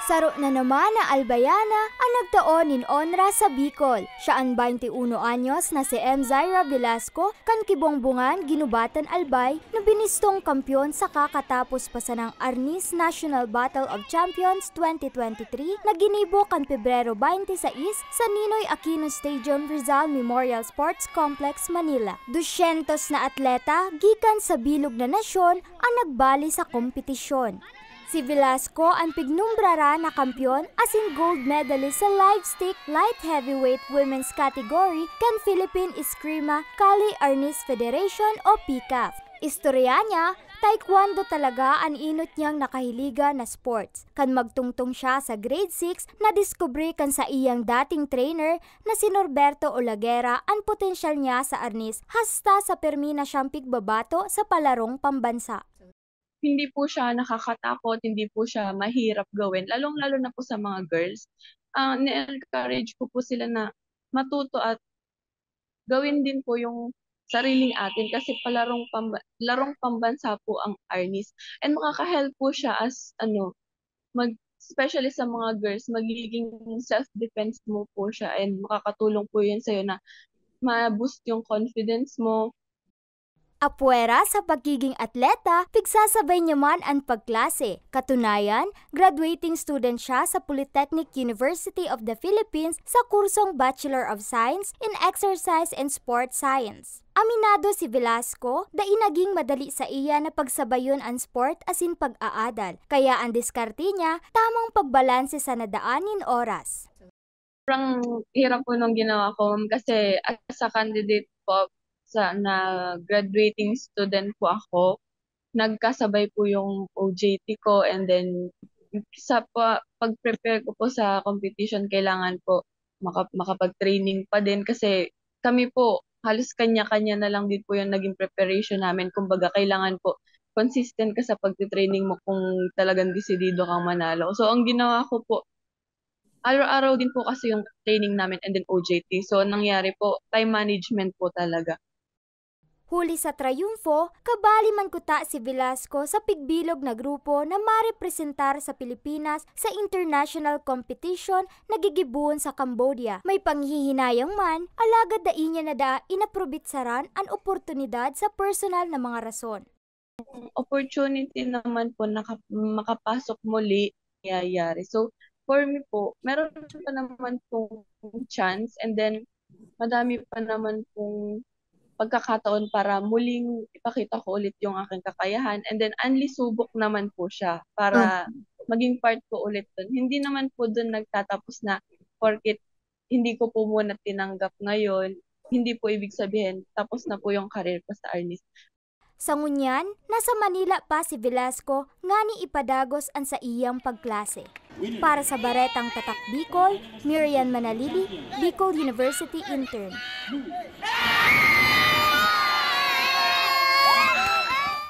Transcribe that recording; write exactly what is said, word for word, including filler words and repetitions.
Saro na naman na Albayana an nagtao nin onra sa Bicol. Siya an baynte uno anyos na si M. Zaira Velasco, kan Kibongbongan, Guinobatan, Albay, na binistong kampeon sa kakatapos pa sanang Arnis National Battle of Champions twenty twenty-three na ginibo kan Pebrero twenty-six sa Ninoy Aquino Stadium, Rizal Memorial Sports Complex, Manila. Dusyentos na atleta gikan sa bilog na nasyon an nagbali sa kompetisyon. Si Velasco an pignumbraran na kampeon asin gold medalist sa live stick light heavyweight women's category kan Philippine Eskrima Kali Arnis Federation o PECAF. Istorya niya, taekwondo talaga an inot niyang nakahiligan na sports. Kan magtungtong siya sa grade six, nadiskubre kan saiyang dating trainer na si Norberto Olaguera an potensyal niya sa arnis, hasta sa permi na siyang pigbabato sa palarong pambansa. Hindi po siya nakakatakot, hindi po siya mahirap gawin, lalong-lalo na po sa mga girls. Ah, ni-encourage ko po sila na matuto at gawin din po yung sariling atin kasi palarong pamba-, larong pambansa po ang arnis. And makaka-help po siya as, ano, mag-, especially sa mga girls, magiging self-defense mo po siya and makakatulong po yun sa'yo na ma-boost yung confidence mo. Apwera sa pagiging atleta, pigsasabay niya man an pagklase. Katunayan, graduating student siya sa Polytechnic University of the Philippines sa kursong Bachelor of Science in Exercise and Sports Science. Aminado si Velasco, dai naging madali saiya na pagsabayon an sport asin pag-aadal, kaya an diskarte niya, tamang pagbalanse sa nadaan nin oras. Sobrang hirap po nung ginawa ko, ma'am, kasi as a candidate po sa, na graduating student po ako, nagkasabay po yung O J T ko, and then sa pa-, pag-prepare ko po sa competition, kailangan po maka-, makapag-training pa din kasi kami po, halos kanya-kanya na lang din po yung naging preparation namin. Kumbaga, kailangan po consistent ka sa pagte-training mo kung talagang desidido kang manalo. So, ang ginawa ko po, araw-araw din po kasi yung training namin and then O J T. So, nangyari po, time management po talaga. Huli sa trayumfo, kabali man kuta si Velasco sa pigbilog na grupo na marepresentar sa Pilipinas sa international competition na gigibohon sa Cambodia. May panghihinayang man, alagad dai niya na daa inaprobitsaran an oportunidad sa personal na mga rason. Opportunity naman po na kap-, makapasok muli, nangyayari. So, for me po, meron pa naman pong chance and then madami pa naman pong pagkakataon para muling ipakita ko ulit yung aking kakayahan. And then, only subok naman po siya para Mm. maging part ko ulit dun. Hindi naman po dun nagtatapos na porket hindi ko po muna tinanggap ngayon, hindi po ibig sabihin tapos na po yung career ko sa arnis. Sa ngunyan, nasa Manila pa si Velasco ngani ipadagos an saiyang pagklase. Para sa Baretang Tatak Bicol, Miriam Manalili, Bicol University Intern.